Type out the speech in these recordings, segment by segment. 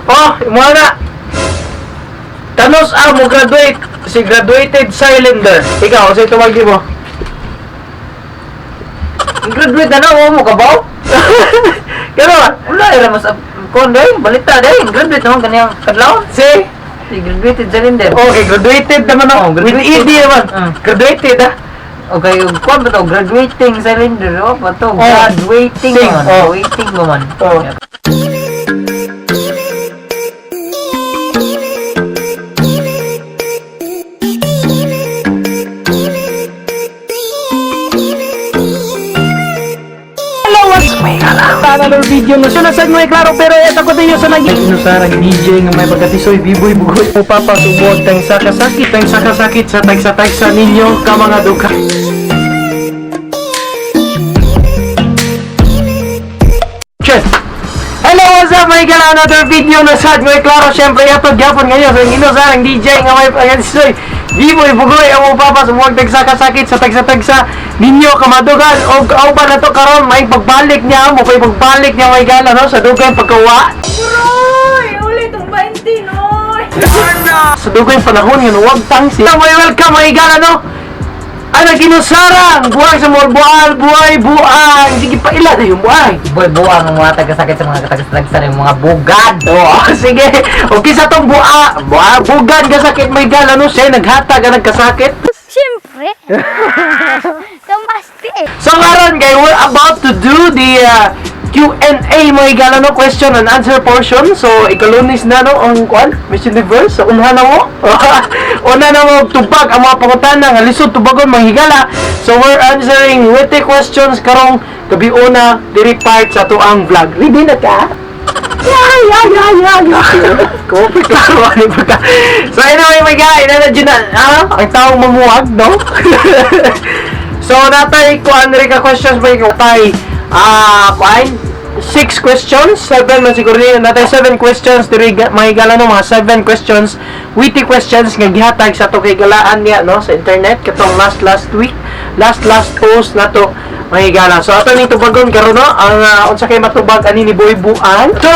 Oh, imo na. Thanos ah, mo graduate. Si graduated cylinder. Ikaw, sa tawag di mo? Graduate na na, mo kabaw? Gano'n? Wala, era mas kuan day, balita day, graduate naman kaniyang kadlawon. Si? Si graduated cylinder. Okay, graduated naman ako. Oh, With graduated. ED naman. Graduated ah. Okay, kuan ba to? Graduating cylinder, oh, ba to? Oh. Graduating Sing, man. oh. Waiting ba man? Oh. Hello, what's may another video no. So nasa may klaro pero eto ko din sa naging inusarang DJ nga may pagkatisoy biboy bugoy o papasubog tang sakasakit tang sakasakit sa tagsa-tagsa ninyo ka mga duka. Cheers! Hello, what's up mga higala? Another video na sad may klaro. Siyempre, ito gyapon ngayon sa inusarang DJ nga may pagkatisoy biboy bugoy ang papasubog tang sakasakit sa tagsa-tagsa ninyo kamadugan og auban na to karon may pagbalik niya mo pay pagbalik niya mga higala no sa dugay pagkawa. Uroy! Ulit ang 20, noy! Sa dugay panahon nga huwag tang si may welcome mga higala no. Ang ginusarang buwang sa mga bual buhay buang sige pa ila na yung buang. Boy, buang ang mga tagasakit sa mga tagasakit yung mga bugad. Oo, sige. Okay sa tong bua, bua bugan ka sakit may gala no siya naghatag ang nagkasakit. Siyempre. Kamasti eh. So karon kay we're about to do the Q&A mga higala no, question and answer portion. So ikalunis na no ang kuan Miss Universe. So unha na mo. Una na mo tubag ang mga pangutana nga lisod tubagon mga higala. So we're answering witty questions karong gabi una diri part sa tuang vlog. Ready na ka? Yeah. Kopi klaro ani ba ka? So anyway, my guy, na na ah, ang taong mamuwag, no? So natay ko ano ka questions ba ikaw tay ah kuan six questions, seven man siguro niyo natay seven questions diri may gala no, mga seven questions, witty questions nga gihatag sa ato kay galaan niya no sa internet katong last last week, last last post nato mga higala. So ato ning tubagon karon no ang unsa kay matubag ani ni Boy Buang. So,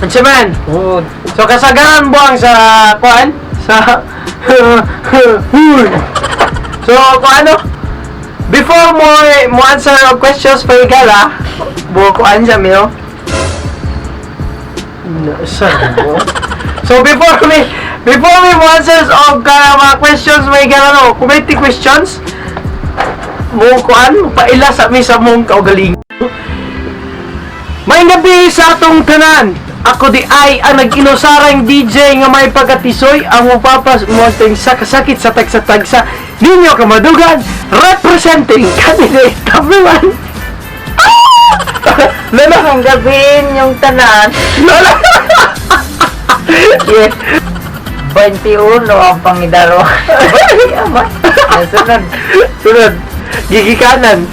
unsa man? Good. So kasagaran buang sa kuan sa Huy. So kuan ano? Before mo mo answer og questions pa higala, buo kuan sa mio. No, sa mo. So before me mo answers og kana mga questions may higala no, community questions mo kuan paila sa mi sa mong kaugalingon. May gabi sa atong tanan. Ako di ay ang nag-inusarang DJ nga may pagkatisoy ang mupapas mo sa kasakit sa tagsa-tagsa ninyo kamadugan representing candidate number one. Ah! Lola, Ang gabiin yung tanan. Lola. Yeah. 21 ang pangidaro. Sunod. Sunod. Gigikanan.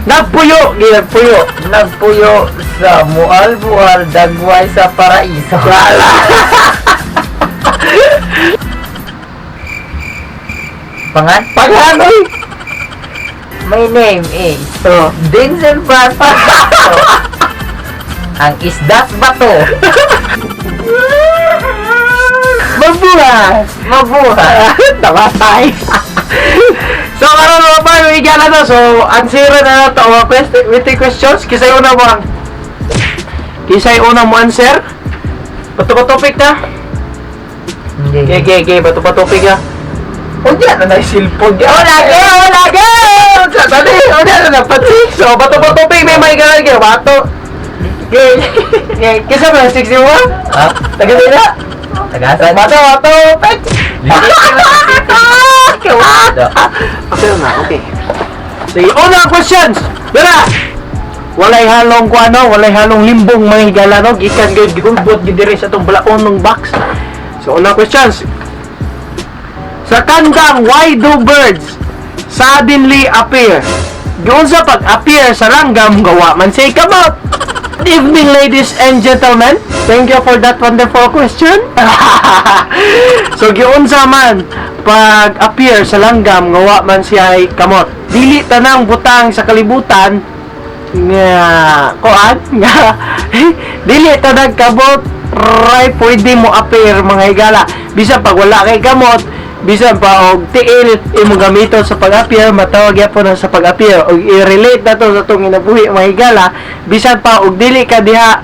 Nagpuyo, ginagpuyo. Nagpuyo sa mual-bual dagway sa paraiso. Wala. Pangan? Paganoy. My name is Oh. Denzel Francisco. Ang isdas bato. Mabuhay. Mabuhay. Namatay. So, karon mga pa, may na to. So, answer na na to. Mga question, witty questions. Kisay una mo ang... Kisay una mo answer. Bato pa topic na. Okay. Bato pa topic na. Unya na na silpon. Oh, lagi! Oh, lagi! Sa tali! Unya na na pati. So, bato pa topic. May galan kayo. Bato. Okay. Okay. Kisa ba? 61? Ha? Taga na? Tagasan. Bato, bato, pek! Okay na, okay. Sige, una questions! Dara! Walay halong kuano, walay halong limbong mga higala no, gikan gyud gihulbot gyud diri sa atong balaon ng box. So una questions. Sa kandang "Why Do Birds Suddenly Appear?" Giunsa pag-appear sa langgam gawa man say kamot. Good evening, ladies and gentlemen. Thank you for that wonderful question. So giunsa man pag-appear sa langgam nga wa man siya ay kamot? Dili tanang butang sa kalibutan nga kuan nga dili tanang kabot. ray pwede mo appear, mga higala. Bisan pag wala kay gamot, bisan pa og tiil imong gamiton sa pag-appear, matawag gyapon na sa pag-appear. Og i-relate na to sa atong kinabuhi, mga higala, bisan pa og dili ka diha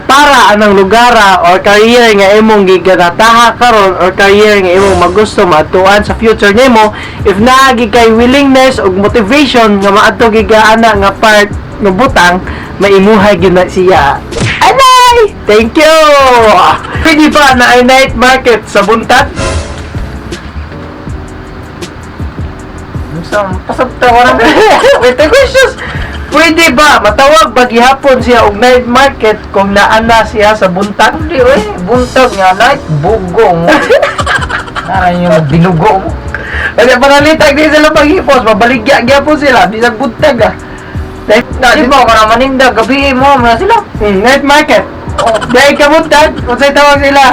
para anang lugara or career nga imong giganataha karon or career nga imong magusto maadtuan sa future nimo, if naa gid kay willingness ug motivation nga maadto gid ka ana nga part nga butang, maimuhay gyud na siya. Anay, thank you. Pwede ba na ay night market sa buntag? Unsa pasabta ko na? Wait, the questions. Pwede ba matawag ba gihapon siya og night market kung naa na siya sa buntag? Hindi oy, buntag nga night bugong. Nara yung binugo mo. Kasi panalitag di sila maghipos, mabaligya gyapon sila, bisag buntag ah. Night, na, Di ba ka na maninda gabi mo na sila. Night market. Oh, Dahil ka buntag, unsay tawag sila?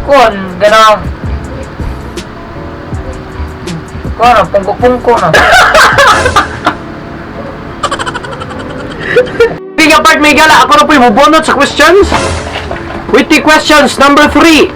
Kon ganang kon pungko-pungko na. Big apart may gala, ako na po yung mubunot sa questions. Witty questions number 3.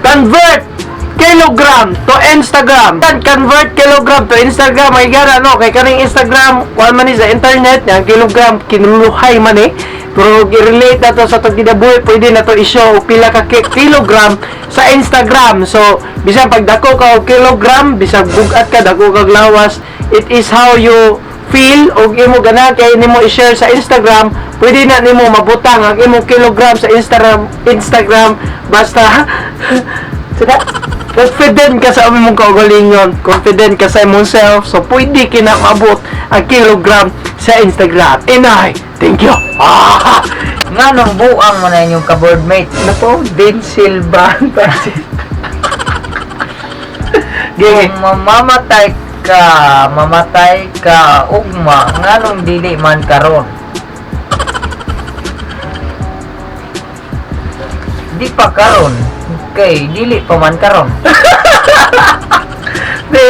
Convert kilogram to Instagram. Tan convert kilogram to Instagram may gala, no, kay kaning Instagram kuan man ni sa internet nga ang kilogram kinuluhay man eh. Pero i-relate na to sa atong kinabuhi, pwede na to i-show og pila ka kilogram sa Instagram. So, bisan pag dako ka og kilogram, bisan bugat ka, dako kag lawas, it is how you feel og imo ganahan kay nimo i-share sa Instagram, pwede na nimo mabutang ang imong kilogram sa Instagram basta sila confident ka sa imong kaugalingon, confident ka sa imong self, so pwede kina maabot ang kilogram sa Instagram. Inay, thank you. Ah! Nganong buang mo na inyong ka-boardmate? Nako, Denzel ba? Gigi. Kung mamamatay ka, mamatay ka ugma, nganong dili man karon? Di pa karon, kay dili pa man karon. Di,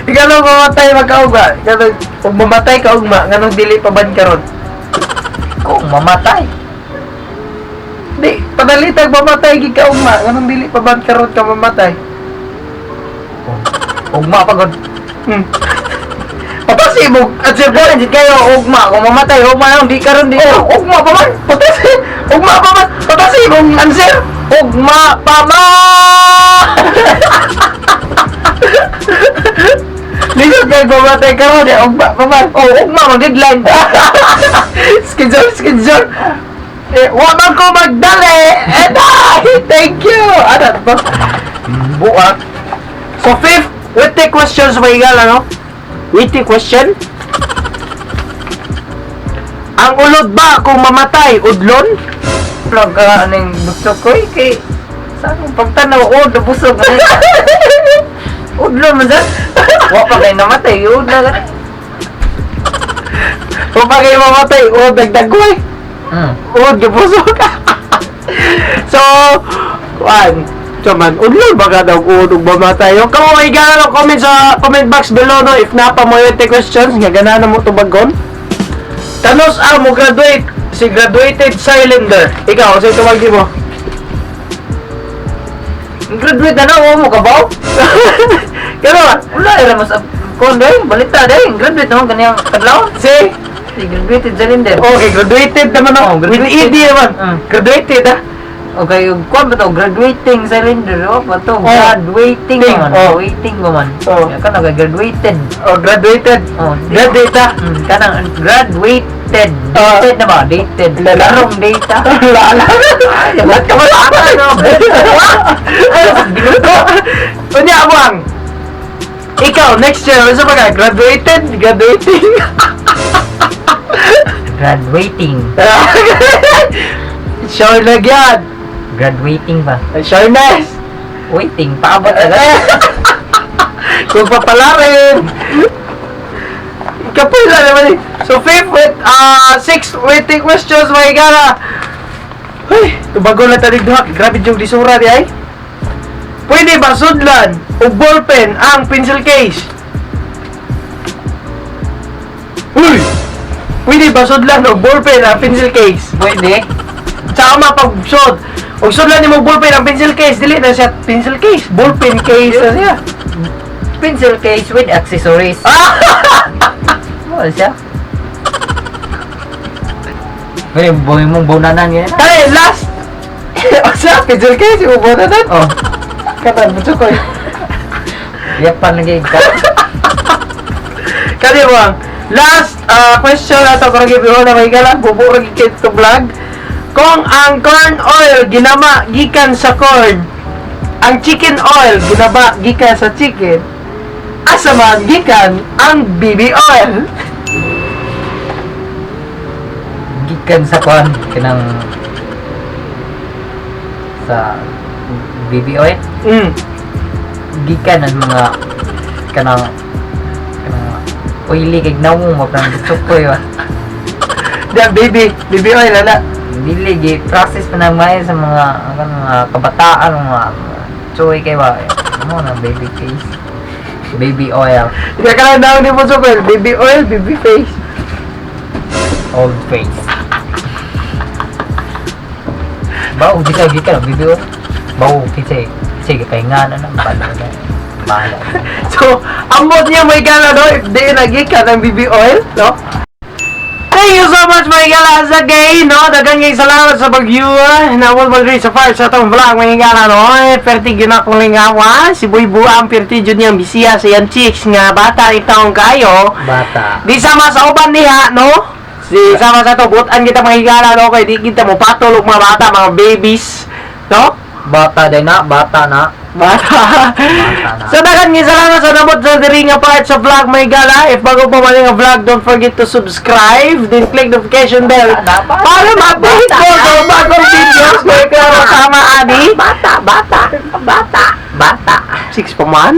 ikaw lang mamatay magkaugma. Ikaw lang, kung mamatay ka ugma, nganong dili pa man karon? Kung mamatay, Di, padalitag mamatay gid ka ugma, nganong dili pa man karon ka mamatay? Ugma pa gud. Patasi mo, at sir Karon jud kayo ugma, kung mamatay ugma lang di karon di. Oh, Ugma pa man. Patasi, ugma pa man, patasi mong answer. Ugma pa man. Lisod kay mamatay karon, eh, ugma pa man. Oh, ugma man deadline. Schedule, schedule. Eh, wa man ko magdali. Eh, dai! Thank you. Ano ba? Buak. So fifth, witty questions may gala, no? Witty question. Ang ulod ba kung mamatay, udlon? Plug ka aning gusto ko eh, kay sa akong pagtanaw oh nabusog na ni. Udlo man sa. Wa pa kay namatay, udlo ka. Kung pa kayo mamatay, ulod nagdagoy. Ulod gibusog. So, kuan. So man, udlon ba ka daw ulod ug mamatay? Yung kamo may gala, no, comment sa comment box below, no, if napa mo yung questions nga ganahan mo tubagon. Tanos ang mo graduate si graduated cylinder. Ikaw, sa tawag mo? Graduate na na wa mo kabaw. Gano'n? Wala era mas kon day, balita day, graduate naman kaniyang kadlawon. Si? Si graduated sa linder. Okay, graduated naman ako. Oh, With graduated. ED naman. Graduated ah. Okay, ug kuan ba to graduating sa linder, oh, ba to Oh. graduating Ting, man, oh. waiting ba man. Oh. Kana kay graduated. Oh, graduated. Oh, Graduate ah. Kanang graduated. Ah. Dated na ba? Dated. Lala. Karong data. Wala. Lahat ka wala. Ano? Ano? Unya, Buang. Ikaw, next year, ano ba ka? Graduated? Graduating? Graduating. Sure na yan. Graduating ba? Sureness. Waiting. Paabot agad. Kung papalarin. Kapoy lang naman eh. So, fifth with, six waiting questions, mga igara. Ay, tubago na tanig duha. Grabe yung lisura di ay. Pwede ba sudlan o ballpen ang pencil case? Uy! Pwede ba sudlan og ballpen ang pencil case? Pwede. Tsaka mapagsod. Og sudlan nimo ballpen ang pencil case, dili na siya pencil case, ballpen case na siya. Pencil case with accessories. Ah! Wala siya. Pwede, buhay mong bunanan yan. Kaya last. Asa pencil case mo ba na? Oh, Katan mo ko. yapan lagi ka. Kani mo. Last question ato karon gibiho na may gala bubo ra gid to vlog. Kung ang corn oil ginama gikan sa corn, ang chicken oil ginaba gikan sa chicken, asa man gikan ang baby oil? Gikan sa kwan kanang sa baby oil. Gikan ang mga kanang kanang oily kay nawong mo kanang tsukoy ba. The baby, baby oil ana. Dili gi process pa nang maayo sa mga kanang mga kabataan, mga tsukoy kay ba. Mo na baby case. Baby oil, Hindi ka lang daw ni mo oil, baby oil, baby face. Old face. Bawo di ka gikan ang baby oil. Bawo kitse sige pahinga na na bahala na. Bahala. So, ambot niya may gala, no? If di nagikan ang baby oil, no? Thank you so much, mga gala, sa gay, no? Daghang kay salamat sa pag-view. Nawal mo rin sa far sa atong vlog, mga gala, no? Eh, perti yun akong lingawa. Si Boy Buang, perti yun niyang bisiya sa iyang chicks nga bata itong kayo. Bata. Di sama sa uban niya, no? Di sama sa to, butan kita mga higala, no? Kaya di kita mo patulog mga bata, mga babies, no? Bata day na, bata na. Bata. Na. So daghan nga salamat sa nabot sa diri nga part sa vlog, may gala. If bago pa man nga vlog, don't forget to subscribe, then click notification bell Bata, bata. para ma-update ko sa bagong videos. May klaro tama ani. Bata, bata, bata, bata. 6 pa man.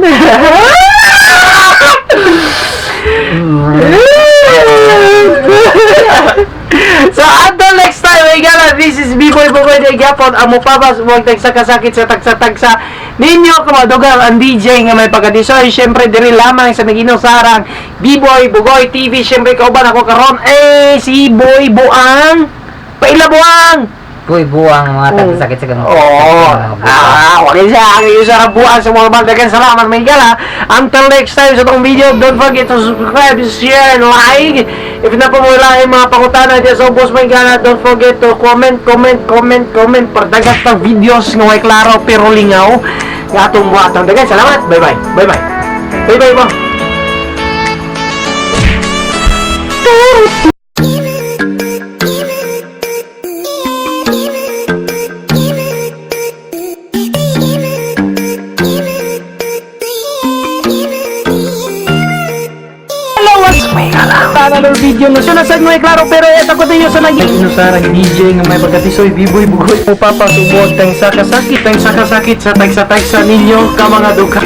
So until next time, may gala, this is B-Boy Bugoy de Gyapon, amo pabas, huwag tagsakasakit sa tagsa-tagsa ninyo, kamadugang ang DJ nga may pagkadisoy, syempre diri lamang sa naginusarang B-Boy Bugoy TV. Syempre kauban ako karon eh, si Boy Buang, paila Buang! Uy, buwang mga tagsakit sa ganun. Oo. Ah, wala siya. Ang iyong sarap buwan sa mga bandagan. Salamat, may gala. Until next time sa itong video, don't forget to subscribe, share, and like. If napamula yung mga pangutana dyan sa ubos, may gala, don't forget to comment, comment, comment, comment. Pardagat ng videos nga way klaro pero lingaw. Nga atong buhatong. Dagan, salamat. Bye-bye. Bye-bye. Bye-bye mo. Hello, what's may gala? Video na siya nasad mo klaro pero eto ko ninyo sa naging inusarang DJ nga may pagkatisoy biboy bugoy mo papasubot tang sakasakit sa tagsa-tagsa ninyo ka mga duka.